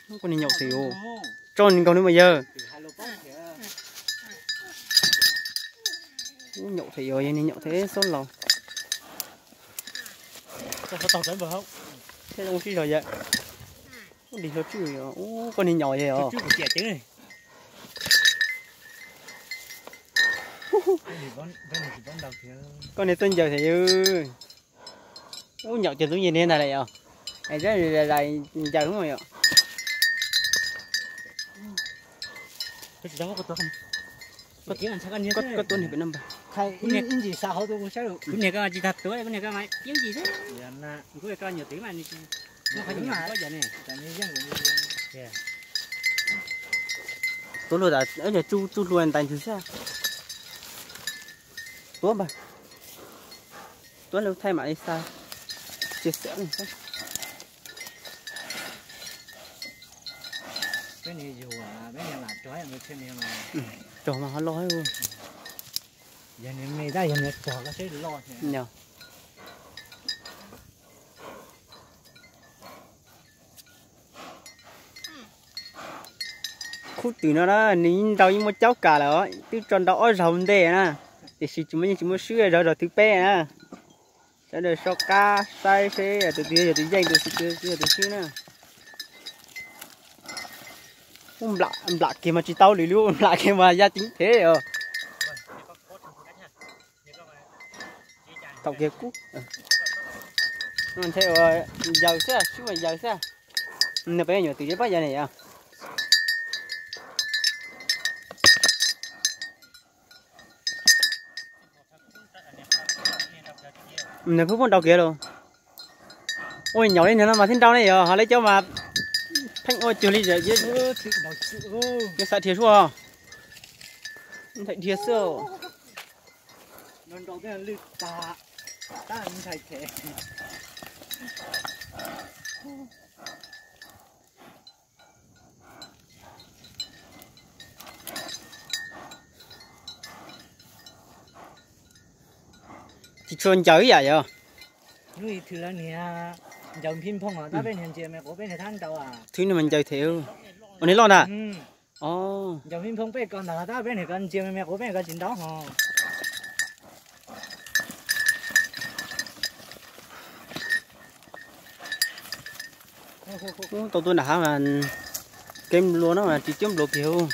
Koj niag nyaum thiab yus, tso nws nkaug nws mas yawg. Ub, nyaum thiab yus, yog niag nyaum thiab xob laus. Thiab zoo sib zog yawg. Ub, dig hlo tswj yog, ub, koj niag nyaum yawg os. Koj niag txawj ncaws thiab yawg. Ub, nyaum ces ntxoov yig niag ntag lawm yom. Es ncaws yom. Koj tuab niag pem no npawg. Kuv niag ko tsis tag tuab, kuv niag ko mas tiab ncig xwb. Kuv ko nyuam twv mas nws tsis muaj qhov nyuam tuab yom ne. Tuab luag tas, tsuj tsuj hlua ntais ntws xwb. Tuab npawg, tuab lub thaij mam li xa. Tsis xav. Rog mas ho loj. Yog nws me tab yog nws rog koj seb loj. Khub twm no na, nws yeej nrau yeej muaj caub kas lawm, twb tso nrau ob zaug ntej na, tiam sis tsis muaj yeej tsis muaj swb, zov zaug thib peb na. Sawv daws soj qab saib seb yog tus twg yog tus yeej, tus twg yog tus swb na. Ub, nplam kiag mas tsis tau li lub, nplam kiag mas yaj ceeb thiab os. Thaum kiag kub. Ntshe ua yaws xwb, swb mas yaws xwb. Nws peb nyuam twm zeb pab yaws ne yom. Nws pheej pheej nrau kiag los. Ua nyaum li no mas thiaj nrau ne yom, ho lawv cov mas pheej ua cuag li, nws xav dhia suab. Nthaim dhia xwb. Tsis tshua ncaws ib yam yog. Hnub ib thwv lawv niag ncaws phi nphooj os, tab peb niag ntsia me quav peb niag thab nrau. Thwv no mas ncaws thiab. Ua niag loj ntag. Ncaws phi nphooj peb ko ntag, tab peb niag ko ntsia me me quav peb niag ko tsis nrau hos. Tau tuaj nram hav mas kev nplua no mas tsis cuab nplua kiag.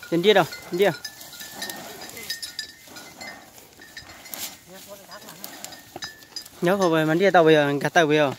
Ces ntiaj teb, ntiaj. Nyob qhov mas ntiaj tau puas yog, nkag tawm puas yog?